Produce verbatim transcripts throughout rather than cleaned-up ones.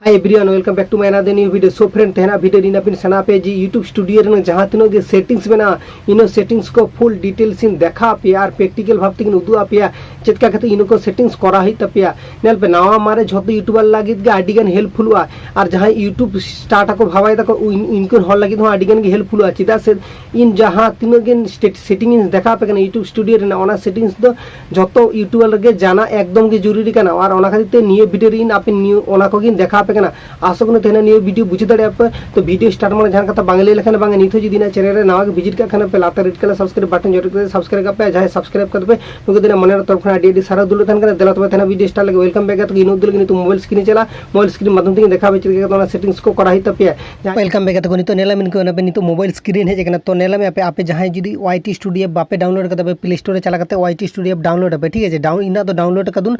Hi everyone, welcome back to my another new video. So friend, ᱛᱮᱦᱮᱧᱟᱜ video ᱨᱮ ᱤᱧ ᱟᱯᱮ ᱥᱟᱱᱟ ᱟᱯᱮ ᱡᱮ YouTube Studio ᱨᱮᱱᱟᱜ ᱡᱟᱦᱟᱸ ᱛᱤᱱᱟᱹᱜ ᱜᱮ settings ᱢᱮᱱᱟᱜᱼᱟ, ᱤᱱᱟᱹ settings ᱠᱚ full details ᱤᱧ ᱫᱮᱠᱷᱟᱣ ᱟᱯᱮᱭᱟ ᱟᱨ practical ᱵᱷᱟᱵ ᱛᱮᱜᱤᱧ ᱩᱫᱩᱜ ᱟᱯᱮᱭᱟ ᱪᱮᱫ ᱞᱮᱠᱟ ᱠᱟᱛᱮ ᱤᱱᱟᱹ ᱠᱚ settings ᱠᱚᱨᱟᱣ ᱦᱩᱭᱩᱜ ᱛᱟᱯᱮᱭᱟ᱾ ᱧᱮᱞ ᱯᱮ, ᱱᱟᱣᱟ ᱢᱟᱨᱮ ᱡᱷᱚᱛᱚ YouTuber ᱞᱟᱹᱜᱤᱫ ᱜᱮ ᱟᱹᱰᱤ ᱜᱟᱱ helpfulᱚᱜᱼᱟ ᱟᱨ ᱡᱟᱦᱟᱸᱭ YouTube start ᱟᱠᱚ ᱵᱷᱟᱵᱟᱭ ᱫᱟᱠᱚ ᱩᱱ- ᱩᱱᱠᱩ ᱦᱚᱲ ᱞᱟᱹᱜᱤᱫ ᱦᱚᱸ ᱟᱹᱰᱤ ᱜᱟᱱ ᱜᱮ helpfulᱚᱜᱼᱟ᱾ ᱪᱮᱫᱟᱜ ᱥᱮ ᱤᱧ ᱡᱟᱦᱟᱸ ᱛᱤᱱᱟᱹᱜ ᱜᱮ state- settings ᱤᱧ ᱫᱮᱠᱷᱟᱣ ᱟᱯᱮ ᱠᱟᱱᱟ YouTube Studio ᱨᱮᱱᱟᱜ, ᱚᱱᱟ settings ᱫᱚ ᱡᱷᱚᱛᱚ YouTuber ᱨᱮᱜᱮ ᱡᱟᱱᱟ ᱮᱠᱫᱚᱢ ᱜᱮ ᱡᱚᱨᱩᱨᱤ ᱠᱟᱱᱟ᱾ ᱟᱨ ᱚᱱᱟ ᱠᱷᱟᱹᱛᱤᱨ ᱛᱮ ᱱᱤᱭᱟᱹ video ᱨᱮ ᱤᱧ ᱟᱯᱮ ᱱᱤᱭᱟᱹ ᱚᱱᱟ ᱠᱚᱜᱮᱧ ᱫᱮᱠᱷᱟᱣ ᱟᱯᱮ ᱠᱟᱱᱟ᱾ ᱟᱥᱚᱜ ᱠᱟᱱᱟ ᱛᱮᱦᱮᱧ ᱱᱤᱭᱟᱹ video ᱵᱩᱡᱷᱟᱹᱣ ᱫᱟᱲᱮᱭᱟᱜ ᱯᱮ᱾ ᱛᱚ video start ᱢᱟᱲᱟᱝ ᱡᱟᱦᱟᱸ ᱠᱟᱛᱷᱟ ᱵᱟᱝ ᱞᱟᱹᱭ ᱞᱮᱠᱷᱟᱱ ᱵᱟᱝ, ᱱᱤᱛ ᱦᱚᱸ ᱡᱩᱫᱤ ᱤᱧᱟᱹᱜ channel ᱨᱮ ᱱᱟᱣᱟ ᱜᱮ visit ᱠᱟᱜ ᱠᱷᱟᱱ ᱯᱮ, ᱞᱟᱛᱟᱨ red colour subscribe button ᱡᱚᱴᱮᱫ ᱠᱟᱛᱮ subscribe ᱠᱟᱜ ᱯᱮ᱾ ᱡᱟᱦᱟᱸᱭ subscribe ᱠᱟᱫ ᱯᱮ ᱱᱩᱠᱩ ᱫᱚ ᱤᱧᱟᱹᱜ ᱢᱚᱱᱮᱨ ᱛᱚᱨᱚᱯ ᱠᱷᱚᱱ ᱟᱹᱰᱤ ᱟᱹᱰᱤ ᱥᱟᱨᱦᱟᱣ ᱫᱩᱞᱟᱹᱲ ᱛᱟᱦᱮᱱ ᱠᱟᱱᱟ᱾ ᱫᱮᱞᱟ ᱛᱚᱵᱮ ᱛᱮᱦᱮᱧ video start ᱞᱮᱜᱮ᱾ Welcome back ᱜᱟᱛᱮ ᱠᱚ, ᱤᱱᱟᱹ ᱩᱫᱩᱜ ᱞᱟᱹᱜᱤᱫ ᱱᱤᱛᱚᱜ mobile screen ᱮ ᱪᱟᱞᱟᱜᱼᱟ᱾ Mobile screen ᱢᱟᱫᱽᱫᱷᱚᱢ ᱛᱮᱜᱮ ᱫᱮᱠᱷᱟᱣ ᱯᱮ ᱪᱮᱫ ᱞᱮᱠᱟ ᱠᱟᱛᱮ ᱚᱱᱟ settings ᱠᱚ ᱠᱚᱨᱟᱣ ᱦᱩᱭᱩᱜ ᱛᱟᱯᱮᱭᱟ᱾ Welcome back ᱜᱟᱛᱮ ᱠᱚ, ᱱᱤᱛᱚᱜ ᱧᱮᱞᱟ ᱢᱮᱱᱠᱩ ᱚᱱᱟ ᱯᱮ ᱱᱤᱛᱚᱜ mobile screen ᱦᱮᱡ ᱟᱠᱟᱱᱟ᱾ ᱛᱚ ᱧᱮᱞᱟ ᱢᱮ ᱟᱯᱮ, ᱟᱯᱮ ᱡᱟᱦᱟᱸᱭ ᱡᱩᱫᱤ YT Studio app ᱵᱟᱯᱮ download ᱠᱟᱫᱟ ᱯᱮ, Play Store ᱨᱮ ᱪᱟᱞᱟᱣ ᱠᱟᱛᱮ YT Studio app download ᱟᱯᱮ, ᱴᱷᱤᱠ ᱟᱪᱷᱮ? Down- ᱤᱧᱟᱹᱜ ᱫᱚ download ᱠᱟᱫᱩᱱ,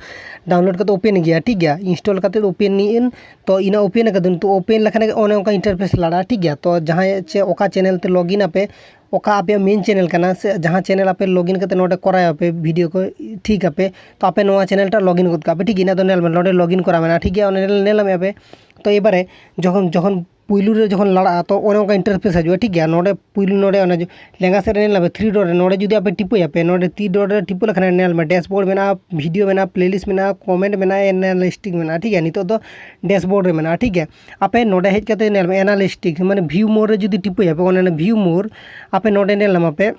download ᱠᱟᱛᱮ open ᱜᱮᱭᱟ, ᱴᱷᱤᱠ ᱜᱮᱭᱟ? Install ᱠᱟᱛᱮ open ᱱᱤᱭᱟᱹᱧ᱾ ᱛᱚ ᱤᱱᱟᱹ open ᱠᱟᱫᱩᱱ, ᱛᱚ open ᱞᱮᱠᱷᱟᱱ ᱜᱮ ᱚᱱᱮ ᱚᱱᱠᱟ interface ᱞᱟᱲᱟᱜᱼᱟ, ᱴᱷᱤᱠ ᱜᱮᱭᱟ? ᱛᱚ ᱡᱟᱦᱟᱸᱭ ᱪᱮ ᱚᱠᱟ channel ᱛᱮ login ᱟᱯᱮ, ᱚᱠᱟ ᱟᱯᱮᱭᱟᱜ main channel ᱠᱟᱱᱟ ᱥᱮ ᱡᱟᱦᱟᱸ channel ᱟᱯᱮ login ᱠᱟᱛᱮ ᱱᱚᱰᱮ ᱠᱚᱨᱟᱣ ᱟᱯᱮ video ᱠᱚ, ᱴᱷᱤᱠ ᱟᱯᱮ, ᱛᱚ ᱟᱯᱮ ᱱᱚᱣᱟ channel ᱴᱟᱜ login ᱜᱚᱫ ᱠᱟᱜ ᱯᱮ, ᱴᱷᱤᱠ ᱜᱮᱭᱟ? ᱤᱱᱟᱹ ᱫᱚ ᱧᱮᱞ ᱢᱮ, ᱱᱚᱰᱮ login ᱠᱚᱨᱟᱣ ᱢᱮᱱᱟᱜᱼᱟ, ᱴᱷᱤᱠ ᱜᱮᱭᱟ? ᱚᱱᱟ ᱧᱮᱞ ᱧᱮᱞ ᱢᱮ ᱟᱯᱮ᱾ ᱛᱚ ᱮᱵᱟᱨᱮ ᱡᱚᱠᱷᱚᱱ ᱡᱚᱠᱷᱚᱱ ᱯᱩᱭᱞᱩ ᱨᱮ ᱡᱚᱠᱷᱚᱱ ᱞᱟᱲᱟᱜᱼᱟ, ᱛᱚ ᱚᱱᱮ ᱚᱱᱠᱟ interface ᱦᱤᱡᱩᱜᱼᱟ, ᱴᱷᱤᱠ ᱜᱮᱭᱟ? ᱱᱚᱰᱮ ᱯᱩᱭᱞᱩ ᱱᱚᱰᱮ ᱚᱱᱟ ᱡᱚ- ᱞᱮᱸᱜᱟ ᱥᱮᱫ ᱨᱮ ᱧᱮᱞ ᱢᱮ three dot ᱨᱮ, ᱱᱚᱰᱮ ᱡᱩᱫᱤ ᱟᱯᱮ ᱴᱤᱯᱟᱹᱭᱟᱯᱮ, ᱱᱚᱰᱮ three dot ᱨᱮ ᱴᱤᱯᱟᱹ ᱞᱮᱠᱷᱟᱱ ᱧᱮᱞ ᱢᱮ dashboard ᱢᱮᱱᱟᱜᱼᱟ, video ᱢᱮᱱᱟᱜᱼᱟ, playlist ᱢᱮᱱᱟᱜᱼᱟ, comment ᱢᱮᱱᱟᱜᱼᱟ, analytics ᱢᱮᱱᱟᱜᱼᱟ, ᱴᱷᱤᱠ ᱜᱮᱭᱟ? ᱱᱤᱛᱚᱜ ᱫᱚ dashboard ᱨᱮ ᱢᱮᱱᱟᱜᱼᱟ, ᱴᱷᱤᱠ ᱜᱮᱭᱟ? ᱟᱯᱮ ᱱᱚᱰᱮ ᱦᱮᱡ ᱠᱟᱛᱮ ᱧᱮᱞ ᱢᱮ analytics ᱢᱟᱱᱮ view more ᱨᱮ ᱡᱩᱫᱤ ᱴᱤᱯᱟᱹᱭᱟᱯᱮ, ᱚᱱᱮ ᱚᱱᱟ view more ᱟᱯᱮ ᱱᱚᱰᱮ ᱧᱮᱞ ᱧᱟᱢᱟᱯᱮ,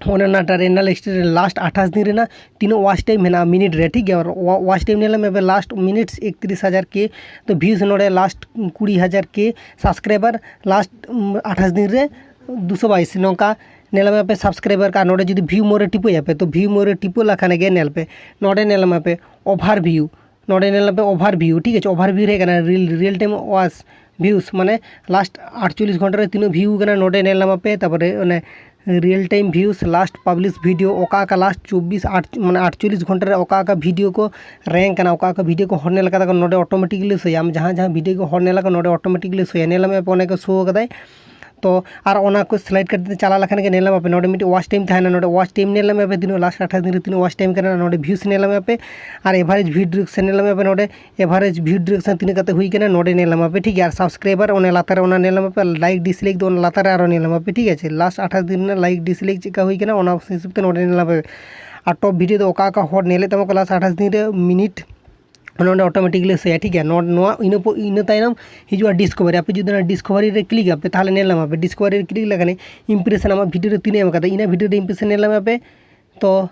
ᱚᱱᱮ ᱚᱱᱟᱴᱟᱜ ᱨᱮ analytics ᱨᱮ last ᱟᱴᱷᱟᱥ ᱫᱤᱱ ᱨᱮᱱᱟᱜ ᱛᱤᱱᱟᱹᱜ watch time ᱢᱮᱱᱟᱜᱼᱟ minute ᱨᱮ, ᱴᱷᱤᱠ ᱜᱮᱭᱟ? Wa- watch time ᱧᱮᱞ ᱢᱮ ᱟᱯᱮ last minutes ᱮᱠᱛᱨᱤᱥ ᱦᱟᱡᱟᱨ K, ᱛᱚ views ᱱᱚᱰᱮ last ᱠᱩᱲᱤ ᱦᱟᱡᱟᱨ K, subscriber last ᱟᱴᱷᱟᱥ ᱫᱤᱱ ᱨᱮ ᱫᱩᱥᱚ ᱵᱟᱭᱤᱥ, ᱱᱚᱝᱠᱟ ᱧᱮᱞ ᱢᱮ ᱟᱯᱮ subscriber ᱠᱟ ᱱᱚᱰᱮ ᱡᱩᱫᱤ view more ᱨᱮ ᱴᱤᱯᱟᱹᱭᱟᱯᱮ, ᱛᱚ view more ᱨᱮ ᱴᱤᱯᱟᱹ ᱞᱮᱠᱷᱟᱱ ᱜᱮ ᱧᱮᱞ ᱯᱮ ᱱᱚᱰᱮ ᱧᱮᱞ ᱢᱮ ᱟᱯᱮ overview, ᱱᱚᱰᱮ ᱧᱮᱞ ᱢᱮ ᱯᱮ overview, ᱴᱷᱤᱠ ᱟᱪᱷᱮ? Overview ᱨᱮ ᱦᱮᱡ ᱠᱟᱱᱟ real real time watch views, ᱢᱟᱱᱮ last ᱟᱴᱪᱚᱞᱞᱤᱥ ᱜᱷᱚᱱᱴᱟ ᱨᱮ ᱛᱤᱱᱟᱹᱜ view ᱠᱟᱱᱟ ᱱᱚᱰᱮ ᱧᱮᱞ ᱧᱟᱢ ᱟᱯᱮ᱾ ᱛᱟᱯᱚᱨᱮ ᱚᱱᱮ real time views, last publish video, ᱚᱠᱟ ᱚᱠᱟ last ᱪᱚᱵᱵᱤᱥ ᱟᱴ ᱢᱟᱱᱮ ᱟᱴᱪᱚᱞᱞᱤᱥ ᱜᱷᱚᱱᱴᱟ ᱨᱮ ᱚᱠᱟ ᱚᱠᱟ video ᱠᱚ rank ᱠᱟᱱᱟ, ᱚᱠᱟ ᱚᱠᱟ video ᱠᱚ ᱦᱚᱲ ᱧᱮᱞ ᱠᱟᱫᱟ ᱠᱚ, ᱱᱚᱰᱮ automatically ᱥᱳᱭᱟ᱾ ᱟᱢ ᱡᱟᱦᱟᱸ ᱡᱟᱦᱟᱸ video ᱠᱚ ᱦᱚᱲ ᱧᱮᱞ ᱟᱠᱟᱫᱟ ᱱᱚᱰᱮ automatically ᱥᱳᱭᱟ᱾ ᱧᱮᱞ ᱢᱮ ᱚᱱᱮ ᱠᱚ show ᱠᱟᱫᱟᱭ᱾ ᱛᱚ ᱟᱨ ᱚᱱᱟ ᱠᱚ ᱥᱞᱟᱭᱤᱰ ᱠᱟᱛᱮ ᱪᱟᱞᱟᱣ ᱞᱮᱠᱷᱟᱱ ᱜᱮ ᱧᱮᱞ ᱧᱟᱢ ᱟᱯᱮ ᱱᱚᱰᱮ ᱢᱤᱫᱴᱮᱱ ᱣᱟᱪ ᱴᱟᱭᱤᱢ ᱛᱟᱦᱮᱱᱟ᱾ ᱱᱚᱰᱮ ᱣᱟᱪ ᱴᱟᱭᱤᱢ ᱧᱮᱞ ᱧᱟᱢ ᱟᱯᱮ ᱛᱤᱱᱟᱹᱜ ᱞᱟᱥᱴ ᱟᱴᱷᱟᱥ ᱫᱤᱱ ᱨᱮ ᱛᱤᱱᱟᱹᱜ ᱣᱟᱪ ᱴᱟᱭᱤᱢ ᱠᱟᱱᱟ, ᱱᱚᱰᱮ ᱵᱷᱤᱭᱩᱥ ᱧᱮᱞ ᱧᱟᱢ ᱟᱯᱮ ᱟᱨ ᱮᱵᱷᱟᱨᱮᱡᱽ ᱵᱷᱤᱭᱩ ᱰᱤᱭᱩᱨᱮᱥᱚᱱ ᱧᱮᱞ ᱧᱟᱢ ᱟᱯᱮ ᱱᱚᱰᱮ ᱮᱵᱷᱟᱨᱮᱡᱽ ᱵᱷᱤᱭᱩ ᱰᱤᱭᱩᱨᱮᱥᱚᱱ ᱛᱤᱱᱟᱹᱜ ᱠᱟᱛᱮ ᱦᱩᱭ ᱠᱟᱱᱟ ᱱᱚᱰᱮ ᱧᱮᱞ ᱧᱟᱢ ᱟᱯᱮ, ᱴᱷᱤᱠ ᱜᱮᱭᱟ᱾ ᱟᱨ ᱥᱟᱵᱥᱠᱨᱟᱭᱵᱟᱨ ᱚᱱᱟ ᱞᱟᱛᱟᱨ ᱨᱮ ᱚᱱᱟ ᱧᱮᱞ ᱧᱟᱢ ᱟᱯᱮ, ᱞᱟᱭᱤᱠ ᱰᱤᱥᱞᱟᱭᱤᱠ ᱫᱚ ᱚᱱᱟ ᱞᱟᱛᱟᱨ ᱨᱮ ᱟᱨᱚ ᱧᱮᱞ ᱧᱟᱢ ᱟᱯᱮ, ᱴᱷᱤᱠ ᱟᱪᱷᱮ᱾ ᱞᱟᱥᱴ ᱟᱴᱷᱟᱥ ᱫᱤᱱ ᱨᱮᱱᱟᱜ ᱞᱟᱭᱤᱠ ᱰᱤᱥᱞᱟᱭᱤᱠ ᱪᱮᱫᱠᱟ ᱦᱩᱭ ᱠᱟᱱᱟ ᱚᱱᱟ ᱦᱤᱥᱟᱹᱵ ᱛᱮ ᱱᱚᱰᱮ ᱧᱮᱞ ᱧᱟᱢ ᱟᱯᱮ᱾ ᱟᱨ ᱴᱚᱯ ᱵᱷᱤᱰᱤᱭᱳ ᱫᱚ ᱚᱠᱟ ᱚᱠᱟ ᱦᱚᱲ ᱧᱮᱞᱮᱫ ᱛᱟᱢᱟ ᱠᱚ ᱞᱟᱥᱴ ᱟᱴᱷᱟᱥ ᱫᱤᱱ ᱨᱮ ᱢᱤᱱᱤᱴ, ᱱᱚᱰᱮ ᱚᱴᱳᱢᱮᱴᱤᱠᱞᱤ ᱥᱳᱭᱟ, ᱴᱷᱤᱠ ᱜᱮᱭᱟ᱾ ᱱᱚᱣᱟ ᱱᱚᱣᱟ ᱤᱱᱟᱹ ᱯᱚ- ᱤᱱᱟᱹ ᱛᱟᱭᱱᱚᱢ ᱦᱤᱡᱩᱜᱼᱟ ᱰᱤᱥᱠᱚᱵᱷᱟᱨᱤ᱾ ᱟᱯᱮ ᱡᱩᱫᱤ ᱚᱱᱟ ᱰᱤᱥᱠᱚᱵᱷᱟᱨᱤ ᱨᱮ ᱠᱞᱤᱠ ᱟᱯᱮ ᱛᱟᱦᱚᱞᱮ ᱧᱮᱞ ᱧᱟᱢ ᱟᱯᱮ ᱰᱤᱥᱠᱚᱵᱷᱟᱨᱤ ᱨᱮ ᱠᱞᱤᱠ ᱞᱮᱠᱷᱟᱱ ᱤᱢᱯᱨᱮᱥᱚᱱ ᱟᱢᱟᱜ ᱵᱷᱤᱰᱤᱭᱳ ᱨᱮ ᱛᱤᱱᱟᱹᱜ ᱮᱢ ᱟᱠᱟᱫᱟ, ᱤᱱᱟᱹ ᱵᱷᱤᱰᱤᱭᱳ ᱨᱮ ᱤᱢᱯᱨᱮᱥᱚᱱ ᱧᱮᱞ ᱧᱟᱢ ᱟᱯᱮ᱾ ᱛᱚ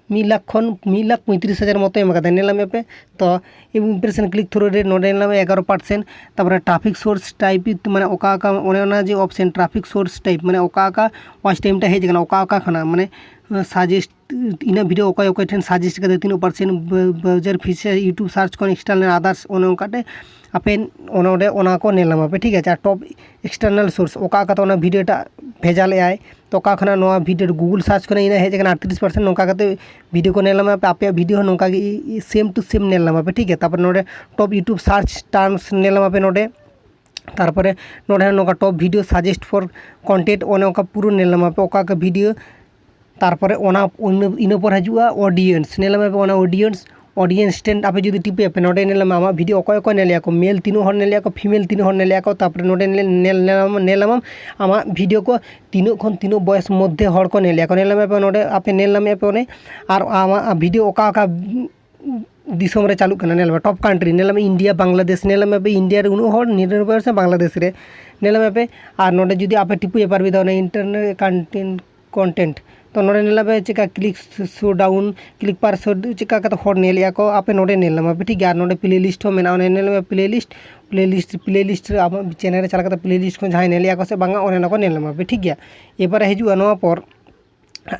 ᱢᱤᱫ ᱞᱟᱠᱷ ᱠᱷᱚᱱ ᱢᱤᱫ ᱞᱟᱠᱷ ᱯᱚᱸᱭᱛᱨᱤᱥ ᱦᱟᱡᱟᱨ ᱢᱚᱛᱚ ᱮᱢ ᱟᱠᱟᱫᱟ, ᱧᱮᱞ ᱧᱟᱢ ᱟᱯᱮ᱾ ᱛᱚ ᱤᱢᱯᱨᱮᱥᱚᱱ ᱠᱞᱤᱠ ᱛᱷᱨᱩ ᱨᱮ ᱱᱚᱰᱮ ᱧᱮᱞ ᱧᱟᱢ ᱟᱯᱮ ᱮᱜᱟᱨᱚ ᱯᱟᱨᱥᱮᱱᱴ᱾ ᱛᱟᱨᱯᱚᱨᱮ ᱴᱨᱟᱯᱷᱤᱠ ᱥᱳᱨᱥ ᱴᱟᱭᱤᱯ ᱢᱟᱱᱮ ᱚᱠᱟ ᱚᱠᱟ ᱚᱱᱮ ᱚᱱᱟ ᱡᱮ ᱚᱯᱥᱮᱱ ᱴᱨᱟᱯᱷᱤᱠ ᱥᱳᱨᱥ ᱴᱟᱭᱤᱯ ᱢᱟᱱᱮ ᱚᱠᱟ ᱚᱠᱟ ᱣᱟᱪ ᱴᱟᱭᱤᱢ ᱴᱟ ᱦᱮᱡ ᱟᱠᱟᱱᱟ, ᱚᱠᱟ ᱚᱠᱟ ᱠᱷᱚᱱᱟᱜ ᱢᱟᱱᱮ ᱥᱟᱡᱮᱥᱴ ᱤᱱᱟᱹ ᱵᱷᱤᱰᱤᱭᱳ ᱚᱠᱚᱭ ᱚᱠᱚᱭ ᱴᱷᱮᱱ ᱥᱟᱡᱮᱥᱴ ᱠᱟᱫᱟ, ᱛᱤᱱᱟᱹᱜ percent browser feature, YouTube search ᱠᱷᱚᱱ ᱮᱠᱥᱴᱟᱨᱱᱟᱞ ᱟᱫᱟᱨᱥ ᱚᱱᱮ ᱚᱱᱠᱟᱛᱮ ᱟᱯᱮ ᱚᱱᱟ ᱚᱸᱰᱮ ᱚᱱᱟ ᱠᱚ ᱧᱮᱞ ᱧᱟᱢ ᱟᱯᱮ, ᱴᱷᱤᱠ ᱟᱪᱷᱮ᱾ ᱟᱨ ᱴᱚᱯ ᱮᱠᱥᱴᱟᱨᱱᱟᱞ ᱥᱳᱨᱥ ᱚᱠᱟ ᱚᱠᱟᱛᱮ ᱚᱱᱟ ᱵᱷᱤᱰᱤᱭᱳ ᱴᱟᱜ ᱵᱷᱮᱡᱟ ᱞᱮᱫᱟᱭ, ᱛᱚ ᱚᱠᱟ ᱠᱷᱚᱱᱟᱜ ᱱᱚᱣᱟ ᱵᱷᱤᱰᱤᱭᱳ ᱜᱩᱜᱩᱞ ᱥᱟᱨᱪ ᱠᱷᱚᱱᱟᱜ ᱤᱱᱟᱹ ᱦᱮᱡ ᱟᱠᱟᱱᱟ ᱟᱴᱛᱨᱤᱥ ᱯᱟᱨᱥᱮᱱᱴ, ᱱᱚᱝᱠᱟ ᱠᱟᱛᱮ ᱵᱷᱤᱰᱤᱭᱳ ᱠᱚ ᱧᱮᱞ ᱧᱟᱢ ᱟᱯᱮ, ᱟᱯᱮᱭᱟᱜ ᱵᱷᱤᱰᱤᱭᱳ ᱦᱚᱸ ᱱᱚᱝᱠᱟ ᱜᱮ ᱥᱮᱢ ᱴᱩ ᱥᱮᱢ ᱧᱮᱞ ᱧᱟᱢ ᱟᱯᱮ, ᱴᱷᱤᱠ ᱜᱮᱭᱟ᱾ ᱛᱟᱨᱯᱚᱨᱮ ᱱᱚᱰᱮ ᱴᱚᱯ ᱭᱩᱴᱩᱵ ᱥᱟᱨᱪ ᱴᱟᱨᱢᱥ ᱧᱮᱞ ᱧᱟᱢ ᱟᱯᱮ ᱱᱚᱰᱮ᱾ ᱛᱟᱨᱯᱚᱨᱮ ᱱᱚᱰᱮ ᱦᱚᱸ ᱱᱚᱝᱠᱟ ᱴᱚᱯ ᱵᱷᱤᱰᱤᱭᱳ ᱥᱟᱡᱮᱥᱴ ᱯᱷᱚᱨ ᱠᱚᱱᱴᱮᱱᱴ ᱚᱱᱮ ᱚᱱᱠᱟ ᱯᱩᱨᱟᱹ ᱧᱮᱞ ᱧᱟᱢ ᱟᱯᱮ ᱚᱠᱟ ᱚᱠᱟ ᱵᱷᱤᱰᱤᱭᱳ᱾ ᱛᱟᱨᱯᱚᱨᱮ ᱚᱱᱟ ᱤᱱᱟᱹ ᱤᱱᱟᱹ ᱯᱚᱨ ᱦᱤᱡᱩᱜᱼᱟ ᱚᱰᱤᱭᱮᱱᱥ, ᱧᱮᱞ ᱧᱟᱢ ᱟᱯᱮ ᱚᱱᱟ ᱚᱰᱤᱭᱮᱱᱥ ᱚᱰᱤᱭᱮᱱᱥ ᱴᱮᱱ ᱟᱯᱮ ᱡᱩᱫᱤ ᱴᱤᱯᱟᱹᱭᱟᱯᱮ ᱱᱚᱰᱮ ᱧᱮᱞ ᱧᱟᱢ ᱟᱢᱟᱜ ᱵᱷᱤᱰᱤᱭᱳ ᱚᱠᱚᱭ ᱚᱠᱚᱭ ᱧᱮᱞᱮᱜᱼᱟ ᱠᱚ, ᱢᱮᱞ ᱛᱤᱱᱟᱹᱜ ᱦᱚᱲ ᱧᱮᱞᱮᱜᱼᱟ ᱠᱚ, ᱛᱟᱨᱯᱚᱨᱮ ᱱᱚᱰᱮ ᱧᱮᱞ ᱧᱮᱞ ᱧᱟᱢ ᱧᱮᱞ ᱧᱟᱢᱟᱢ ᱟᱢᱟᱜ ᱵᱷᱤᱰᱤᱭᱳ ᱠᱚ ᱛᱤᱱᱟᱹᱜ ᱠᱷᱚᱱ ᱛᱤᱱᱟᱹᱜ ᱵᱚᱭᱮᱥ ᱢᱚᱫᱽᱫᱷᱮ ᱦᱚᱲ ᱠᱚ ᱧᱮᱞᱮᱜᱼᱟ ᱠᱚ, ᱧᱮᱞ ᱧᱟᱢ ᱟᱯᱮ ᱱᱚᱰᱮ ᱟᱯᱮ ᱧᱮᱞ ᱧᱟᱢᱮᱜᱼᱟ ᱯᱮ ᱚᱱᱮ᱾ ᱟᱨ ᱟᱢᱟᱜ ᱵᱷᱤᱰᱤᱭᱳ ᱚᱠᱟ ᱚᱠᱟ ᱫᱤᱥᱚᱢ ᱨᱮ ᱪᱟᱹᱞᱩᱜ ᱠᱟᱱᱟ, ᱧᱮᱞ ᱢᱮ ᱴᱚᱯ ᱠᱟᱱᱴᱨᱤ, ᱧᱮᱞ ᱢᱮ ᱤᱱᱰᱤᱭᱟ, ᱵᱟᱝᱞᱟᱫᱮᱥ, ᱧᱮᱞ ᱢᱮ ᱟᱯᱮ ᱤᱱᱰᱤᱭᱟ ᱨᱮ ᱩᱱᱟᱹᱜ ᱦᱚᱲ ᱱᱤᱨᱟᱱᱚᱵᱵᱳᱭ ᱯᱟᱨᱥᱮᱱᱴ ᱵᱟᱝᱞᱟᱫᱮᱥ ᱨᱮ, ᱧᱮᱞ ᱢᱮ ᱟᱯᱮ᱾ ᱟᱨ ᱱᱚᱰᱮ ᱡᱩᱫᱤ ᱟᱯᱮ ᱴᱤᱯᱩᱭᱟ ᱯᱟᱨ ᱢᱤᱫ ᱫᱷᱟᱣ ᱚᱱᱟ ᱤᱱᱴᱟᱨᱱᱮᱴ ᱠᱟᱱᱴᱮᱱᱴ ᱠᱚᱱᱴᱮᱱᱴ, ᱛᱚ ᱱᱚᱰᱮ ᱧᱮᱞ ᱢᱮ ᱪᱮᱠᱟ ᱠᱞᱤᱠ ᱥᱳ ᱰᱟᱣᱩᱱ, ᱠᱞᱤᱠ ᱯᱟᱨ ᱥᱳ ᱪᱮᱠᱟ ᱠᱟᱛᱮ ᱦᱚᱲ ᱧᱮᱞᱮᱜᱼᱟ ᱠᱚ, ᱟᱯᱮ ᱱᱚᱰᱮ ᱧᱮᱞ ᱧᱟᱢ ᱟᱯᱮ, ᱴᱷᱤᱠ ᱜᱮᱭᱟ᱾ ᱟᱨ ᱱᱚᱰᱮ ᱯᱞᱮ ᱞᱤᱥᱴ ᱦᱚᱸ ᱢᱮᱱᱟᱜᱼᱟ, ᱚᱱᱮ ᱧᱮᱞ ᱢᱮ play list, play list, play list ᱨᱮ ᱟᱢᱟᱜ ᱪᱮᱱᱮᱞ ᱨᱮ ᱪᱟᱞᱟᱣ ᱠᱟᱛᱮ ᱯᱞᱮ ᱞᱤᱥᱴ ᱠᱷᱚᱱ ᱡᱟᱦᱟᱸᱭ ᱧᱮᱞᱮᱜᱼᱟ ᱠᱚ ᱥᱮ ᱵᱟᱝᱟ, ᱚᱱᱮ ᱚᱱᱟ ᱠᱚ ᱧᱮᱞ ᱧᱟᱢ ᱟᱯᱮ, ᱴᱷᱤᱠ ᱜᱮᱭᱟ᱾ ᱮᱵᱟᱨᱮ ᱦᱤᱡᱩᱜᱼᱟ ᱱᱚᱣᱟ ᱯᱚᱨ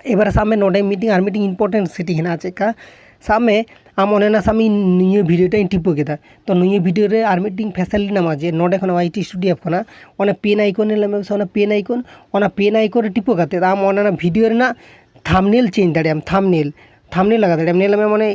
ᱮᱵᱟᱨ ᱥᱟᱵ ᱢᱮ ᱱᱚᱰᱮ ᱢᱤᱫᱴᱤᱝ ᱟᱨ ᱢᱤᱫᱴᱤᱝ ᱤᱢᱯᱚᱨᱴᱮᱱᱴ ᱥᱮᱴᱤᱝ ᱦᱮᱱᱟᱜᱼᱟ᱾ ᱪᱮᱫ ᱠᱟ? ᱥᱟᱵ ᱢᱮ ᱟᱢ ᱚᱱᱮ ᱚᱱᱟ ᱥᱟᱵ ᱢᱮ ᱤᱧ ᱱᱤᱭᱟᱹ ᱵᱷᱤᱰᱤᱭᱳ ᱴᱟᱜ ᱤᱧ ᱴᱤᱯᱟᱹ ᱠᱮᱫᱟ, ᱛᱚ ᱱᱤᱭᱟᱹ ᱵᱷᱤᱰᱤᱭᱳ ᱨᱮ ᱟᱨ ᱢᱤᱫᱴᱤᱝ ᱯᱷᱮᱥᱤᱞᱤᱴᱤ ᱧᱟᱢᱟ ᱡᱮ ᱱᱚᱰᱮ ᱠᱷᱚᱱ ᱣᱟᱭ ᱴᱤ ᱥᱴᱩᱰᱤᱭᱳ ᱠᱷᱚᱱᱟᱜ ᱚᱱᱟ ᱯᱮᱱ ᱟᱭᱠᱚᱱ ᱧᱮᱞ ᱢᱮ, ᱥᱮ ᱚᱱᱟ ᱯᱮᱱ ᱟᱭᱠᱚᱱ, ᱚᱱᱟ ᱯᱮᱱ ᱟᱭᱠᱚᱱ ᱨᱮ ᱴᱤᱯᱟᱹ ᱠᱟᱛᱮᱫ ᱟᱢ ᱚᱱᱟ ᱚᱱᱟ ᱵᱷᱤᱰᱤᱭᱳ ᱨᱮᱱᱟᱜ ᱛᱷᱟᱢᱵᱱᱮᱞ ᱪᱮᱧᱡᱽ ᱫᱟᱲᱮᱭᱟᱜ ᱟᱢ, ᱛᱷᱟᱢᱵᱱᱮᱞ᱾ ᱛᱷᱟᱢᱵᱽᱱᱮᱞ ᱞᱟᱜᱟ ᱫᱟᱲᱮᱭᱟᱜᱼᱟᱢ᱾ ᱧᱮᱞ ᱢᱮ, ᱢᱟᱱᱮ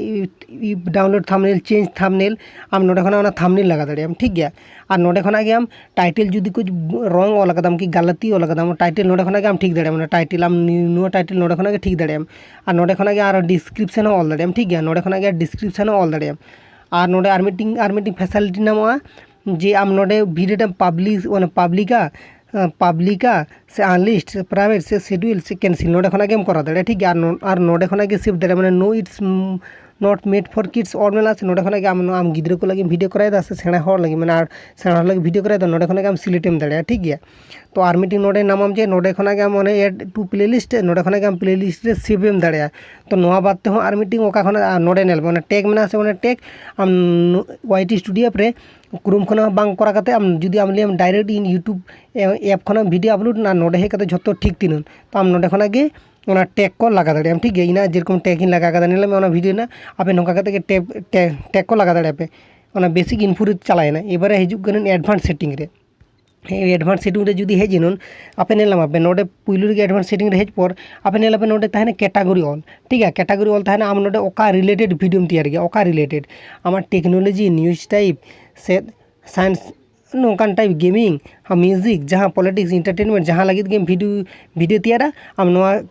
download thumbnail, change thumbnail, ᱟᱢ ᱱᱚᱰᱮ ᱠᱷᱚᱱᱟᱜ ᱚᱱᱟ ᱛᱷᱟᱢᱵᱽᱱᱮᱞ ᱞᱟᱜᱟ ᱫᱟᱲᱮᱭᱟᱜᱼᱟᱢ, ᱴᱷᱤᱠ ᱜᱮᱭᱟ᱾ ᱟᱨ ᱱᱚᱰᱮ ᱠᱷᱚᱱᱟᱜ ᱜᱮ ᱟᱢ ᱴᱟᱭᱴᱮᱞ ᱡᱩᱫᱤ ᱠᱩᱪ ᱨᱚᱝ ᱚᱞ ᱟᱠᱟᱫᱟᱢ ᱠᱤ ᱜᱟᱞᱟᱛᱤ ᱚᱞ ᱟᱠᱟᱫᱟᱢ, ᱴᱟᱭᱴᱮᱞ ᱱᱚᱰᱮ ᱠᱷᱚᱱᱟᱜ ᱜᱮ ᱟᱢ ᱴᱷᱤᱠ ᱫᱟᱲᱮᱭᱟᱜᱼᱟᱢ᱾ ᱚᱱᱟ ᱴᱟᱭᱴᱮᱞ ᱟᱢ ᱱᱤ- ᱱᱚᱣᱟ ᱴᱟᱭᱴᱮᱞ ᱱᱚᱰᱮ ᱠᱷᱚᱱᱟᱜ ᱜᱮ ᱴᱷᱤᱠ ᱫᱟᱲᱮᱭᱟᱜᱼᱟᱢ᱾ ᱟᱨ ᱱᱚᱰᱮ ᱠᱷᱚᱱᱟᱜ ᱜᱮ ᱟᱨᱚ ᱰᱤᱥᱠᱨᱤᱯᱥᱚᱱ ᱦᱚᱸ ᱚᱞ ᱫᱟᱲᱮᱭᱟᱜᱼᱟᱢ, ᱴᱷᱤᱠ ᱜᱮᱭᱟ, ᱱᱚᱰᱮ ᱠᱷᱚᱱᱟᱜ ᱜᱮ ᱰᱤᱥᱠᱨᱤᱯᱥᱚᱱ ᱦᱚᱸ ᱚᱞ ᱫᱟᱲᱮᱭᱟᱜᱼᱟᱢ᱾ ᱟᱨ ᱱᱚᱰᱮ ᱟᱨ ᱢᱤᱫᱴᱤᱝ ᱟᱨ ᱢᱤᱫᱴᱤᱝ ᱯᱷᱮᱥᱟᱞᱤᱴᱤ ᱧᱟᱢᱚᱜᱼᱟ, ᱡᱮ ᱟᱢ ᱱᱚᱰᱮ ᱵᱷᱤᱰᱤᱭᱳ ᱴᱟᱢ ᱯᱟᱵᱽᱞᱤᱥ, ᱚᱱᱟ ᱯᱟᱵᱽᱞᱤᱠᱟ, ᱯᱟᱵᱽᱞᱤᱠᱟ ᱥᱮ ᱟᱱᱞᱤᱥᱴ, ᱯᱨᱟᱭᱵᱷᱮᱴ ᱥᱮ ᱥᱤᱰᱩᱭᱮᱞ ᱥᱮ ᱠᱮᱱᱥᱮᱞ, ᱱᱚᱰᱮ ᱠᱷᱚᱱᱟᱜ ᱜᱮᱢ ᱠᱚᱨᱟᱣ ᱫᱟᱲᱮᱭᱟᱜᱼᱟ, ᱴᱷᱤᱠ ᱜᱮᱭᱟ᱾ ᱟᱨ ᱱᱚ- ᱟᱨ ᱱᱚᱰᱮ ᱠᱷᱚᱱᱟᱜ ᱜᱮ ᱥᱮᱵᱷ ᱫᱟᱲᱮᱭᱟᱜᱼᱟ, ᱢᱟᱱᱮ no, it's not made for kids or ᱢᱮᱱᱟᱜᱼᱟ, ᱥᱮ ᱱᱚᱰᱮ ᱠᱷᱚᱱᱟᱜ ᱜᱮ ᱟᱢ ᱱᱚᱣᱟ ᱟᱢ ᱜᱤᱫᱽᱨᱟᱹ ᱠᱚ ᱞᱟᱹᱜᱤᱫ ᱵᱷᱤᱰᱤᱭᱳ ᱠᱚᱨᱟᱣ ᱮᱫᱟ ᱥᱮ ᱥᱮᱬᱟ ᱦᱚᱲ ᱞᱟᱹᱜᱤᱫ, ᱢᱟᱱᱮ ᱟᱨ ᱥᱮᱬᱟ ᱦᱚᱲ ᱞᱟᱹᱜᱤᱫ ᱵᱷᱤᱰᱤᱭᱳ ᱠᱚᱨᱟᱣ ᱮᱫᱟ, ᱱᱚᱰᱮ ᱠᱷᱚᱱᱟᱜ ᱜᱮ ᱟᱢ ᱥᱤᱞᱮᱠᱴ ᱮᱢ ᱫᱟᱲᱮᱭᱟᱜᱼᱟ, ᱴᱷᱤᱠ ᱜᱮᱭᱟ᱾ ᱛᱚ ᱟᱨ ᱢᱤᱫᱴᱤᱝ ᱱᱚᱰᱮ ᱱᱟᱢᱟᱢ ᱡᱮ ᱱᱚᱰᱮ ᱠᱷᱚᱱᱟᱜ ᱜᱮ ᱟᱢ ᱚᱱᱮ add to playlist, ᱱᱚᱰᱮ ᱠᱷᱚᱱᱟᱜ ᱜᱮ ᱟᱢ ᱯᱞᱮᱞᱤᱥᱴ ᱨᱮ ᱥᱮᱵᱷ ᱮᱢ ᱫᱟᱲᱮᱭᱟᱜᱼᱟ᱾ ᱛᱚ ᱱᱚᱣᱟ ᱵᱟᱫ ᱛᱮᱦᱚᱸ ᱟᱨ ᱢᱤᱫᱴᱤᱝ ᱚᱠᱟ ᱠᱷᱚᱱᱟᱜ ᱟᱨ ᱱᱚᱰᱮ ᱧᱮᱞ ᱢᱮ, ᱚᱱᱟ ᱴᱮᱜᱽ ᱢᱮᱱᱟᱜᱼᱟ ᱥᱮ, ᱚᱱᱟ ᱴᱮᱜᱽ ᱟᱢ ᱳᱣᱟᱭ ᱴᱤ ᱥᱴᱩᱰᱤᱭᱳ ᱟᱯ ᱨᱮ ᱠᱨᱳᱢ ᱠᱷᱚᱱᱟᱜ ᱦᱚᱸ ᱵᱟᱝ ᱠᱚᱨᱟᱣ ᱠᱟᱛᱮ ᱟᱢ ᱡᱩᱫᱤ ᱟᱢ ᱞᱟᱹᱭᱟᱢ ᱰᱟᱭᱨᱮᱠᱴ ᱤᱧ ᱤᱭᱩᱴᱩᱵᱽ ᱮᱯ ᱠᱷᱚᱱᱟᱜ ᱵᱷᱤᱰᱤᱭᱳ ᱟᱯᱞᱳᱰ ᱱᱟ, ᱱᱚᱰᱮ ᱦᱮᱡ ᱠᱟᱛᱮ ᱡᱷᱚᱛᱚ ᱴᱷᱤᱠ ᱛᱤᱱᱟᱹᱝ, ᱛᱚ ᱟᱢ ᱱᱚᱰᱮ ᱠᱷᱚᱱᱟᱜ ᱜᱮ ᱚᱱᱟ ᱴᱮᱜᱽ ᱠᱚ ᱞᱟᱜᱟ ᱫᱟᱲᱮᱭᱟᱜᱼᱟᱢ, ᱴᱷᱤᱠ ᱜᱮᱭᱟ᱾ ᱤᱧᱟᱹᱜ ᱡᱮᱨᱚᱠᱚᱢ ᱴᱮᱜᱽ ᱤᱧ ᱞᱟᱜᱟ ᱠᱟᱫᱟ, ᱧᱮᱞ ᱢᱮ ᱚᱱᱟ ᱵᱷᱤᱰᱤᱭᱳ ᱨᱮᱱᱟᱜ ᱟᱯᱮ ᱱᱚᱝᱠᱟ ᱠᱟᱛᱮ ᱜᱮ ᱴᱮᱜᱽ, ᱴᱮᱜᱽ, ᱴᱮᱜᱽ ᱠᱚ ᱞᱟᱜᱟ ᱫᱟᱲᱮᱭᱟᱜᱼᱟ ᱯᱮ᱾ ᱚᱱᱟ ᱵᱮᱥᱤᱠ ᱤᱱᱯᱷᱳ ᱨᱮ ᱪᱟᱞᱟᱣᱮᱱᱟ, ᱮᱵᱟᱨᱮ ᱦᱤᱡᱩᱜ ᱠᱟᱱᱟ ᱮᱰᱵᱷᱟᱱᱥ ᱥᱮᱴᱤᱝ ᱨᱮ᱾ ᱮᱰᱵᱷᱟᱱᱥ ᱥᱮᱴᱤᱝ ᱨᱮ ᱡᱩᱫᱤ ᱦᱮᱡ ᱮᱱᱟᱢ, ᱟᱯᱮ ᱧᱮᱞ ᱧᱟᱢ ᱟᱯᱮ ᱱᱚᱰᱮ ᱯᱩᱭᱞᱩ ᱨᱮᱜᱮ ᱮᱰᱵᱷᱟᱱᱥ ᱥᱮᱴᱤᱝ ᱨᱮ ᱦᱮᱡ ᱯᱚᱨ ᱟᱯᱮ ᱧᱮᱞ ᱟᱯᱮ ᱱᱚᱰᱮ ᱛᱟᱦᱮᱱᱟ ᱠᱮᱴᱟᱜᱚᱨᱤ ᱚᱞ, ᱴᱷᱤᱠ ᱜᱮᱭᱟ᱾ ᱠᱮᱴᱟᱜᱚᱨᱤ ᱚᱞ ᱛᱟᱦᱮᱱᱟ, ᱟᱢ ᱱᱚᱰᱮ ᱚᱠᱟ ᱨᱤᱞᱮᱴᱮᱰ ᱵᱷᱤᱰᱤᱭᱳᱢ ᱛᱮᱭᱟᱨ ᱜᱮᱭᱟ, ᱚᱠᱟ ᱨᱤᱞᱮᱴᱮᱰ ᱟᱢᱟᱜ ᱴᱮᱠᱱᱳᱞᱚᱡᱤ, ᱱᱤᱭᱩᱡᱽ ᱴᱟᱭᱤᱯ ᱥᱮ ᱥᱟᱭᱮᱱᱥ, ᱱᱚᱝᱠᱟᱱ ᱴᱟᱭᱤᱯ, ᱜᱮᱢᱤᱝ, ᱢᱤᱭᱩᱡᱤᱠ, ᱡᱟᱦᱟᱸ ᱯᱚᱞᱤᱴᱤᱠᱥ, ᱮᱱᱴᱟᱨᱴᱮᱱᱢᱮᱱᱴ, ᱡᱟᱦᱟᱸ ᱞᱟᱹᱜᱤᱫ ᱜᱮᱢ ᱵᱷᱤᱰᱤᱭᱳ, ᱵᱷᱤᱰᱤᱭᱳ ᱛᱮᱭᱟᱨᱟ, ᱟᱢ ᱱᱚᱣᱟ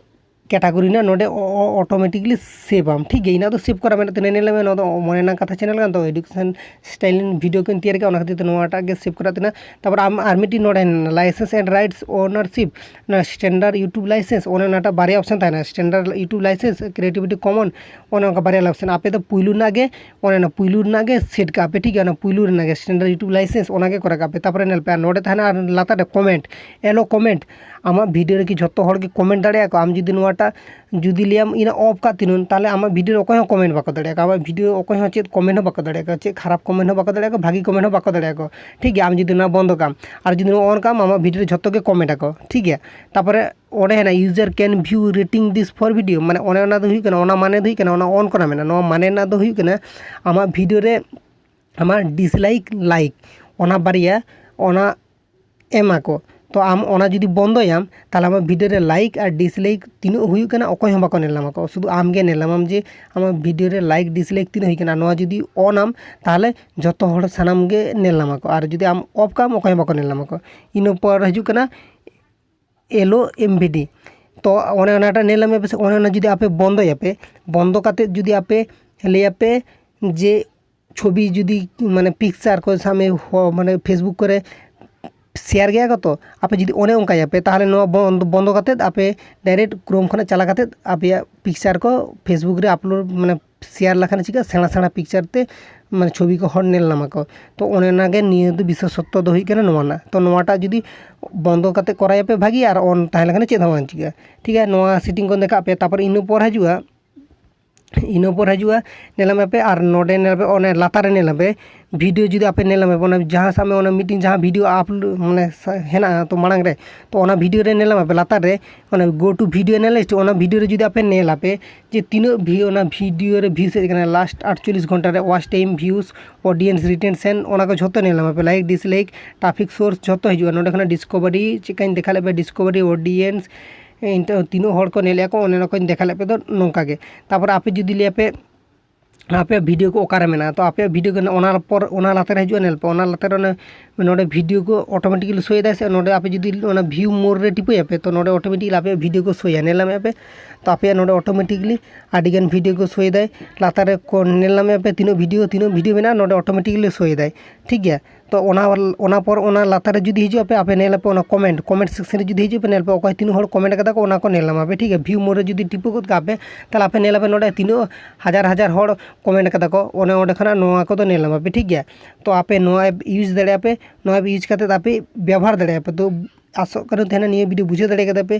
ᱠᱮᱴᱟᱜᱚᱨᱤ ᱨᱮᱱᱟᱜ ᱱᱚᱰᱮ ᱚᱴᱳᱢᱮᱴᱤᱠᱞᱤ ᱥᱮᱵᱷ ᱟᱢ, ᱴᱷᱤᱠ ᱜᱮᱭᱟ᱾ ᱤᱧᱟᱹᱜ ᱫᱚ ᱥᱮᱵᱷ ᱠᱚᱨᱟ ᱢᱮᱱᱟᱜ ᱛᱤᱧᱟᱹ, ᱧᱮᱞ ᱢᱮ, ᱱᱚᱣᱟ ᱫᱚ ᱢᱚᱱᱮ ᱨᱮᱱᱟᱜ ᱠᱟᱛᱷᱟ ᱪᱮᱱᱮᱞ ᱠᱟᱱ ᱛᱟᱵᱚᱱᱟ, ᱮᱰᱩᱠᱮᱥᱚᱱ ᱥᱴᱟᱭᱤᱞ ᱵᱷᱤᱰᱤᱭᱳ ᱠᱚᱧ ᱛᱮᱭᱟᱨ ᱠᱮᱫᱟ, ᱚᱱᱟ ᱠᱷᱟᱹᱛᱤᱨ ᱛᱮ ᱱᱚᱣᱟᱴᱟᱜ ᱜᱮ ᱥᱮᱵᱷ ᱠᱚᱨᱟ ᱛᱟᱦᱮᱱᱟ᱾ ᱛᱟᱨᱯᱚᱨ ᱟᱢ ᱟᱨ ᱢᱤᱫᱴᱤᱡ ᱱᱚᱰᱮ ᱞᱟᱭᱥᱮᱱᱥ ᱮᱱᱰ ᱨᱟᱭᱤᱴᱥ ᱳᱱᱟᱨᱥᱤᱯ, ᱚᱱᱟ ᱥᱴᱮᱱᱰᱟᱨᱰ ᱭᱩᱴᱩᱵᱽ ᱞᱟᱭᱥᱮᱱᱥ, ᱚᱱᱮ ᱚᱱᱟᱴᱟᱜ ᱵᱟᱨᱭᱟ ᱚᱯᱥᱮᱱ ᱛᱟᱦᱮᱱᱟ, ᱥᱴᱮᱱᱰᱟᱨᱰ ᱭᱩᱴᱩᱵᱽ ᱞᱟᱭᱥᱮᱱᱥ, ᱠᱨᱤᱭᱮᱴᱤᱵᱷᱤᱴᱤ ᱠᱚᱢᱚᱱ, ᱚᱱᱮ ᱚᱱᱠᱟ ᱵᱟᱨᱭᱟ ᱚᱯᱥᱮᱱ᱾ ᱟᱯᱮ ᱫᱚ ᱯᱩᱭᱞᱩ ᱨᱮᱱᱟᱜ ᱜᱮ, ᱚᱱᱮ ᱚᱱᱟ ᱯᱩᱭᱞᱩ ᱨᱮᱱᱟᱜ ᱜᱮ ᱥᱮᱴ ᱠᱟᱜ ᱯᱮ, ᱴᱷᱤᱠ ᱜᱮᱭᱟ, ᱚᱱᱟ ᱯᱩᱭᱞᱩ ᱨᱮᱱᱟᱜ ᱜᱮ ᱥᱴᱮᱱᱰᱟᱨᱰ ᱭᱩᱴᱩᱵᱽ ᱞᱟᱭᱥᱮᱱᱥ, ᱚᱱᱟ ᱜᱮ ᱠᱚᱨᱟᱣ ᱠᱟᱜ ᱯᱮ᱾ ᱛᱟᱨᱯᱚᱨᱮ ᱧᱮᱞ ᱯᱮ, ᱟᱨ ᱱᱚᱰᱮ ᱛᱟᱦᱮᱱᱟ ᱟᱨ ᱞᱟᱛᱟᱨ ᱨᱮ ᱠᱚᱢᱮᱱᱴ, ᱮᱞᱳ ᱠᱚᱢᱮᱱᱴ, ᱟᱢᱟᱜ ᱵᱷᱤᱰᱤᱭᱳ ᱨᱮ ᱠᱤ ᱡᱷᱚᱛᱚ ᱦᱚᱲ ᱜᱮ ᱠᱚᱢᱮᱱᱴ ᱫᱟᱲᱮᱭᱟᱜᱼᱟ ᱠᱚ? ᱟᱢ ᱡᱩᱫᱤ ᱱᱚᱣᱟᱴᱟᱜ ᱡᱩᱫᱤ ᱞᱟᱹᱭᱟᱢ ᱤᱧ ᱚᱯᱷ ᱠᱟᱜ ᱛᱤᱧᱟᱹ, ᱛᱟᱦᱚᱞᱮ ᱟᱢᱟᱜ ᱵᱷᱤᱰᱤᱭᱳ ᱨᱮ ᱚᱠᱚᱭ ᱦᱚᱸ ᱠᱚᱢᱮᱱᱴ ᱵᱟᱠᱚ ᱫᱟᱲᱮᱭᱟᱜᱼᱟ, ᱟᱢᱟᱜ ᱵᱷᱤᱰᱤᱭᱳ ᱨᱮ ᱚᱠᱚᱭ ᱦᱚᱸ ᱪᱮᱫ ᱠᱚᱢᱮᱱᱴ ᱦᱚᱸ ᱵᱟᱠᱚ ᱫᱟᱲᱮᱭᱟᱜᱼᱟ, ᱪᱮᱫ ᱠᱷᱟᱨᱟᱯ ᱠᱚᱢᱮᱱᱴ ᱦᱚᱸ ᱵᱟᱠᱚ ᱫᱟᱲᱮᱭᱟᱜᱼᱟ, ᱴᱷᱤᱠ ᱜᱮᱭᱟ᱾ ᱟᱢ ᱡᱩᱫᱤ ᱱᱚᱣᱟ ᱵᱚᱱᱫᱚ ᱠᱟᱜᱼᱟᱢ, ᱟᱨ ᱡᱩᱫᱤ ᱱᱚᱣᱟ ᱚᱱ ᱠᱟᱜᱼᱟᱢ, ᱟᱢᱟᱜ ᱵᱷᱤᱰᱤᱭᱳ ᱨᱮ ᱡᱷᱚᱛᱚ ᱜᱮ ᱠᱚᱢᱮᱱᱴ ᱟᱠᱚ, ᱴᱷᱤᱠ ᱜᱮᱭᱟ᱾ ᱛᱟᱨᱯᱚᱨᱮ ᱚᱸᱰᱮ ᱦᱮᱱᱟᱜ user can view rating this for video, ᱢᱟᱱᱮ ᱚᱱᱮ ᱚᱱᱟ ᱫᱚ ᱦᱩᱭᱩᱜ ᱠᱟᱱᱟ, ᱚᱱᱟ ᱢᱟᱱᱮ ᱫᱚ ᱦᱩᱭᱩᱜ ᱠᱟᱱᱟ, ᱚᱱᱟ ᱚᱱ ᱠᱚᱨᱟ ᱢᱮᱱᱟᱜᱼᱟ᱾ ᱱᱚᱣᱟ ᱢᱟᱱᱮ ᱨᱮᱱᱟᱜ ᱫᱚ ᱦᱩᱭᱩᱜ ᱠᱟᱱᱟ, ᱟᱢᱟᱜ ᱵᱷᱤᱰᱤᱭᱳ ᱨᱮ ᱟᱢᱟᱜ ᱰᱤᱥᱞᱟᱭᱤᱠ, ᱞᱟᱭᱤᱠ, ᱚᱱᱟ ᱵᱟᱨᱭᱟ, ᱚᱱᱟ ᱮᱢᱟ ᱠᱚ᱾ ᱛᱚ ᱟᱢ ᱚᱱᱟ ᱡᱩᱫᱤ ᱵᱚᱱᱫᱚᱭᱟᱢ, ᱛᱟᱦᱚᱞᱮ ᱟᱢᱟᱜ ᱵᱷᱤᱰᱤᱭᱳ ᱨᱮ ᱞᱟᱭᱤᱠ ᱟᱨ ᱰᱤᱥᱞᱟᱭᱤᱠ ᱛᱤᱱᱟᱹᱜ ᱦᱩᱭᱩᱜ ᱠᱟᱱᱟ, ᱚᱠᱚᱭ ᱦᱚᱸ ᱵᱟᱠᱚ ᱧᱮᱞ ᱧᱟᱢᱟ ᱠᱚ᱾ ᱥᱩᱫᱷᱩ ᱟᱢ ᱜᱮ ᱧᱮᱞ ᱧᱟᱢᱟᱢ ᱡᱮ ᱟᱢᱟᱜ ᱵᱷᱤᱰᱤᱭᱳ ᱨᱮ ᱞᱟᱭᱤᱠ ᱰᱤᱥᱞᱟᱭᱤᱠ ᱛᱤᱱᱟᱹᱜ ᱦᱩᱭ ᱠᱟᱱᱟ᱾ ᱱᱚᱣᱟ ᱡᱩᱫᱤ ᱚᱱ ᱟᱢ, ᱛᱟᱦᱚᱞᱮ ᱡᱚᱛᱚ ᱦᱚᱲ ᱥᱟᱱᱟᱢ ᱜᱮ ᱧᱮᱞ ᱧᱟᱢᱟ ᱠᱚ, ᱟᱨ ᱡᱩᱫᱤ ᱟᱢ ᱚᱯᱷ ᱠᱟᱜ ᱟᱢ, ᱚᱠᱚᱭ ᱦᱚᱸ ᱵᱟᱠᱚ ᱧᱮᱞ ᱧᱟᱢᱟ ᱠᱚ᱾ ᱤᱱᱟᱹ ᱯᱚᱨ ᱦᱤᱡᱩᱜ ᱠᱟᱱᱟ ᱮᱞ ᱳ ᱮᱢ ᱵᱷᱤ ᱰᱤ᱾ ᱛᱚ ᱚᱱᱮ ᱚᱱᱟᱴᱟᱜ ᱧᱮᱞ ᱧᱟᱢ ᱯᱮ ᱥᱮ, ᱚᱱᱮ ᱚᱱᱟ ᱡᱩᱫᱤ ᱟᱯᱮ ᱵᱚᱱᱫᱚᱭᱟᱯᱮ, ᱵᱚᱱᱫᱚ ᱠᱟᱛᱮᱫ ᱡᱩᱫᱤ ᱟᱯᱮ ᱞᱟᱹᱭᱟᱯᱮ ᱡᱮ ᱪᱷᱚᱵᱤ ᱡᱩᱫᱤ ᱢᱟᱱᱮ ᱯᱤᱠᱪᱟᱨ ᱠᱚ ᱥᱟᱵ ᱢᱮ ᱦᱚ-, ᱢᱟᱱᱮ ᱯᱷᱮᱥᱵᱩᱠ ᱠᱚᱨᱮ ᱥᱮᱭᱟᱨ ᱜᱮᱭᱟ ᱠᱚ, ᱛᱚ ᱟᱯᱮ ᱡᱩᱫᱤ ᱚᱱᱮ ᱚᱱᱠᱟᱭᱟᱯᱮ, ᱛᱟᱦᱚᱞᱮ ᱱᱚᱣᱟ ᱵᱚᱱᱫ-, ᱵᱚᱱᱫᱚ ᱠᱟᱛᱮᱫ ᱟᱯᱮ ᱰᱟᱭᱨᱮᱠᱴ ᱠᱨᱳᱢ ᱠᱷᱚᱱᱟᱜ ᱪᱟᱞᱟᱣ ᱠᱟᱛᱮᱫ ᱟᱯᱮᱭᱟᱜ ᱯᱤᱠᱪᱟᱨ ᱠᱚ ᱯᱷᱮᱥᱵᱩᱠ ᱨᱮ ᱟᱯᱞᱳᱰ, ᱢᱟᱱᱮ ᱥᱮᱭᱟᱨ ᱞᱮᱠᱷᱟᱱ ᱪᱤᱠᱟᱹ ᱥᱮᱬᱟ ᱥᱮᱬᱟ ᱯᱤᱠᱪᱟᱨ ᱛᱮ ᱢᱟᱱᱮ ᱪᱷᱚᱵᱤ ᱠᱚ ᱦᱚᱲ ᱧᱮᱞ ᱧᱟᱢᱟ ᱠᱚ᱾ ᱛᱚ ᱚᱱᱮ ᱚᱱᱟᱜᱮ ᱱᱤᱭᱟᱹ ᱫᱚ ᱵᱤᱥᱮᱥᱚᱛᱛᱚ ᱫᱚ ᱦᱩᱭᱩᱜ ᱠᱟᱱᱟ ᱱᱚᱣᱟ ᱨᱮᱱᱟᱜ᱾ ᱛᱚ ᱱᱚᱣᱟᱴᱟᱜ ᱡᱩᱫᱤ ᱵᱚᱱᱫᱚ ᱠᱟᱛᱮ ᱠᱚᱨᱟᱣ ᱟᱯᱮ ᱵᱷᱟᱜᱤ, ᱟᱨ ᱚᱱ ᱛᱟᱦᱮᱸ ᱞᱮᱱᱠᱷᱟᱱ ᱪᱮᱫ ᱦᱚᱸ ᱵᱟᱝ ᱪᱤᱠᱟᱹᱜᱼᱟ᱾ ᱴᱷᱤᱠ ᱜᱮᱭᱟ, ᱱᱚᱣᱟ ᱥᱮᱴᱤᱝ ᱠᱚ ᱫᱮᱠᱷᱟᱜ ᱯᱮ᱾ ᱛᱟᱨᱯᱚᱨ ᱤᱱᱟᱹ ᱯᱚᱨ ᱦᱤᱡᱩᱜᱼᱟ, ᱤᱱᱟᱹ ᱯᱚᱨ ᱦᱤᱡᱩᱜᱼᱟ, ᱧᱮᱞ ᱧᱟᱢ ᱯᱮ, ᱟᱨ ᱱᱚᱰᱮ ᱧᱮᱞ ᱯᱮ, ᱚᱱᱮ ᱞᱟᱛᱟᱨ ᱨᱮ ᱧᱮᱞ ᱧᱟᱢ ᱯᱮ ᱵᱷᱤᱰᱤᱭᱳ᱾ ᱡᱩᱫᱤ ᱟᱯᱮ ᱧᱮᱞ ᱧᱟᱢ ᱯᱮ, ᱚᱱᱟ ᱡᱟᱦᱟᱸ ᱥᱟᱵ ᱢᱮ ᱚᱱᱟ ᱢᱤᱫᱴᱤᱝ ᱡᱟᱦᱟᱸ ᱵᱷᱤᱰᱤᱭᱳ ᱟᱯᱞᱳᱰ ᱢᱟᱱᱮ ᱥᱟ-, ᱦᱮᱱᱟᱜᱼᱟ ᱛᱚ ᱢᱟᱲᱟᱝ ᱨᱮ, ᱛᱚ ᱚᱱᱟ ᱵᱷᱤᱰᱤᱭᱳ ᱨᱮ ᱧᱮᱞ ᱧᱟᱢ ᱯᱮ ᱞᱟᱛᱟᱨ ᱨᱮ ᱚᱱᱟ ᱜᱳ ᱴᱩ ᱵᱷᱤᱰᱤᱭᱳ ᱮᱱᱟᱞᱤᱥᱴ, ᱚᱱᱟ ᱵᱷᱤᱰᱤᱭᱳ ᱨᱮ ᱡᱩᱫᱤ ᱟᱯᱮ ᱧᱮᱞ ᱟᱯᱮ ᱡᱮ ᱛᱤᱱᱟᱹᱜ ᱵᱷᱤ-, ᱚᱱᱟ ᱵᱷᱤᱰᱤᱭᱳ ᱨᱮ ᱵᱷᱤᱭᱩᱥ ᱦᱮᱡ ᱟᱠᱟᱱᱟ, ᱞᱟᱥᱴ ᱟᱴᱪᱚᱞᱞᱤᱥ ᱜᱷᱚᱱᱴᱟ ᱨᱮ ᱣᱟᱪ ᱴᱟᱭᱤᱢ, ᱵᱷᱤᱭᱩᱥ, ᱚᱰᱤᱭᱮᱱᱥ ᱨᱤᱴᱮᱱᱥᱮᱱ, ᱚᱱᱟ ᱠᱚ ᱡᱷᱚᱛᱚ ᱧᱮᱞ ᱧᱟᱢ ᱟᱯᱮ, ᱞᱟᱭᱤᱠ ᱰᱤᱥᱞᱟᱭᱤᱠ, ᱴᱨᱟᱯᱷᱤᱠ ᱥᱳᱨᱥ ᱡᱷᱚᱛᱚ ᱦᱤᱡᱩᱜᱼᱟ᱾ ᱱᱚᱰᱮ ᱠᱷᱚᱱᱟᱜ ᱰᱤᱥᱠᱚᱵᱷᱟᱨᱤ ᱪᱮᱫᱠᱟᱧ ᱫᱮᱠᱷᱟ ᱞᱮᱫ ᱯᱮ, ᱰᱤᱥᱠᱚᱵᱷᱟᱨᱤ, ᱚᱰᱤᱭᱮᱱᱥ, ᱤᱱᱴᱟᱨ-, ᱛᱤᱱᱟᱹᱜ ᱦᱚᱲ ᱠᱚ ᱧᱮᱞᱮᱫᱼᱟ ᱠᱚ, ᱚᱱᱮ ᱚᱱᱟ ᱠᱚᱧ ᱫᱮᱠᱷᱟ ᱞᱮᱫ ᱯᱮ ᱫᱚ ᱱᱚᱝᱠᱟ ᱜᱮ᱾ ᱛᱟᱨᱯᱚᱨᱮ ᱟᱯᱮ ᱡᱩᱫᱤ ᱞᱟᱹᱭᱟᱯᱮ ᱟᱯᱮᱭᱟᱜ ᱵᱷᱤᱰᱤᱭᱳ ᱠᱚ ᱚᱠᱟᱨᱮ ᱢᱮᱱᱟᱜᱼᱟ, ᱛᱚ ᱟᱯᱮᱭᱟᱜ ᱵᱷᱤᱰᱤᱭᱳ ᱠᱚ ᱚᱱᱟ ᱯᱚᱨ ᱚᱱᱟ ᱞᱟᱛᱟᱨ ᱨᱮ ᱦᱤᱡᱩᱜᱼᱟ, ᱧᱮᱞ ᱯᱮ, ᱚᱱᱟ ᱞᱟᱛᱟᱨ ᱨᱮ ᱚᱱᱮ ᱱᱚᱰᱮ ᱵᱷᱤᱰᱤᱭᱳ ᱠᱚ ᱚᱴᱳᱢᱮᱴᱤᱠᱞᱤ ᱥᱳᱭ ᱫᱟᱭ ᱥᱮ, ᱱᱚᱰᱮ ᱟᱯᱮ ᱡᱩᱫᱤ ᱚᱱᱟ ᱵᱷᱤᱭᱩ ᱢᱳᱨ ᱨᱮ ᱴᱤᱯᱟᱹᱭᱟᱯᱮ, ᱛᱚ ᱱᱚᱰᱮ ᱚᱴᱳᱢᱮᱴᱤᱠᱞᱤ ᱟᱯᱮᱭᱟᱜ ᱵᱷᱤᱰᱤᱭᱳ ᱠᱚ ᱥᱳᱭᱟ, ᱧᱮᱞ ᱧᱟᱢᱮᱫᱼᱟ ᱯᱮ᱾ ᱛᱚ ᱟᱯᱮᱭᱟᱜ ᱱᱚᱰᱮ ᱚᱴᱳᱢᱮᱴᱤᱠᱞᱤ ᱟᱹᱰᱤᱜᱟᱱ ᱵᱷᱤᱰᱤᱭᱳ ᱠᱚ ᱥᱳᱭ ᱫᱟᱭ, ᱞᱟᱛᱟᱨ ᱨᱮ ᱠᱚ ᱧᱮᱞ ᱧᱟᱢᱮᱫᱼᱟ ᱯᱮ ᱛᱤᱱᱟᱹᱜ ᱵᱷᱤᱰᱤᱭᱳ, ᱛᱤᱱᱟᱹᱜ ᱵᱷᱤᱰᱤᱭᱳ ᱢᱮᱱᱟᱜᱼᱟ, ᱱᱚᱰᱮ ᱚᱴᱳᱢᱮᱴᱤᱠᱞᱤ ᱥᱳᱭ ᱫᱟᱭ᱾ ᱴᱷᱤᱠ ᱜᱮᱭᱟ, ᱛᱚ ᱚᱱᱟ, ᱚᱱᱟ ᱯᱚᱨ ᱚᱱᱟ ᱞᱟᱛᱟᱨ ᱨᱮ ᱡᱩᱫᱤ ᱦᱤᱡᱩᱜ ᱟᱯᱮ, ᱟᱯᱮ ᱧᱮᱞ ᱟᱯᱮ ᱚᱱᱟ ᱠᱚᱢᱮᱱᱴ, ᱠᱚᱢᱮᱱᱴ ᱥᱮᱠᱥᱮᱱ ᱨᱮ ᱡᱩᱫᱤ ᱦᱤᱡᱩᱜ ᱟᱯᱮ, ᱧᱮᱞ ᱯᱮ ᱚᱠᱚᱭ ᱛᱤᱱᱟᱹᱜ ᱦᱚᱲ ᱠᱚᱢᱮᱱᱴ ᱠᱟᱫᱟ ᱠᱚ, ᱚᱱᱟ ᱠᱚ ᱧᱮᱞ ᱧᱟᱢᱟ ᱯᱮ᱾ ᱴᱷᱤᱠ ᱜᱮᱭᱟ, ᱵᱷᱤᱭᱩ ᱢᱳᱨ ᱨᱮ ᱡᱩᱫᱤ ᱴᱤᱯᱟᱹ ᱜᱚᱫ ᱠᱟᱜᱼᱟ ᱯᱮ, ᱛᱟᱦᱚᱞᱮ ᱟᱯᱮ ᱧᱮᱞ ᱟᱯᱮ ᱱᱚᱰᱮ ᱛᱤᱱᱟᱹᱜ ᱦᱟᱡᱟᱨ ᱦᱟᱡᱟᱨ ᱦᱚᱲ ᱠᱚᱢᱮᱱᱴ ᱠᱟᱫᱟ ᱠᱚ, ᱚᱱᱮ ᱚᱸᱰᱮ ᱠᱷᱚᱱᱟᱜ ᱱᱚᱣᱟ ᱠᱚᱫᱚ ᱧᱮᱞ ᱧᱟᱢᱟ ᱯᱮ᱾ ᱴᱷᱤᱠ ᱜᱮᱭᱟ, ᱛᱚ ᱟᱯᱮ ᱱᱚᱣᱟ ᱮᱯ ᱤᱭᱩᱡᱽ ᱫᱟᱲᱮᱭᱟᱜᱼᱟ ᱯᱮ, ᱱᱚᱣᱟ ᱮᱯ ᱤᱭᱩᱡᱽ ᱠᱟᱛᱮᱫ ᱟᱯᱮ ᱵᱮᱵᱚᱦᱟᱨ ᱫᱟᱲᱮᱭᱟᱜᱼᱟ ᱯᱮ᱾ ᱛᱚ ᱟᱥᱚᱜ ᱠᱟᱱᱟ ᱛᱟᱦᱮᱱᱟ ᱱᱤᱭᱟᱹ ᱵᱷᱤᱰᱤᱭᱳ ᱵᱩᱡᱷᱟᱹᱣ ᱫᱟᱲᱮ ᱠᱟᱫᱟ ᱯᱮ᱾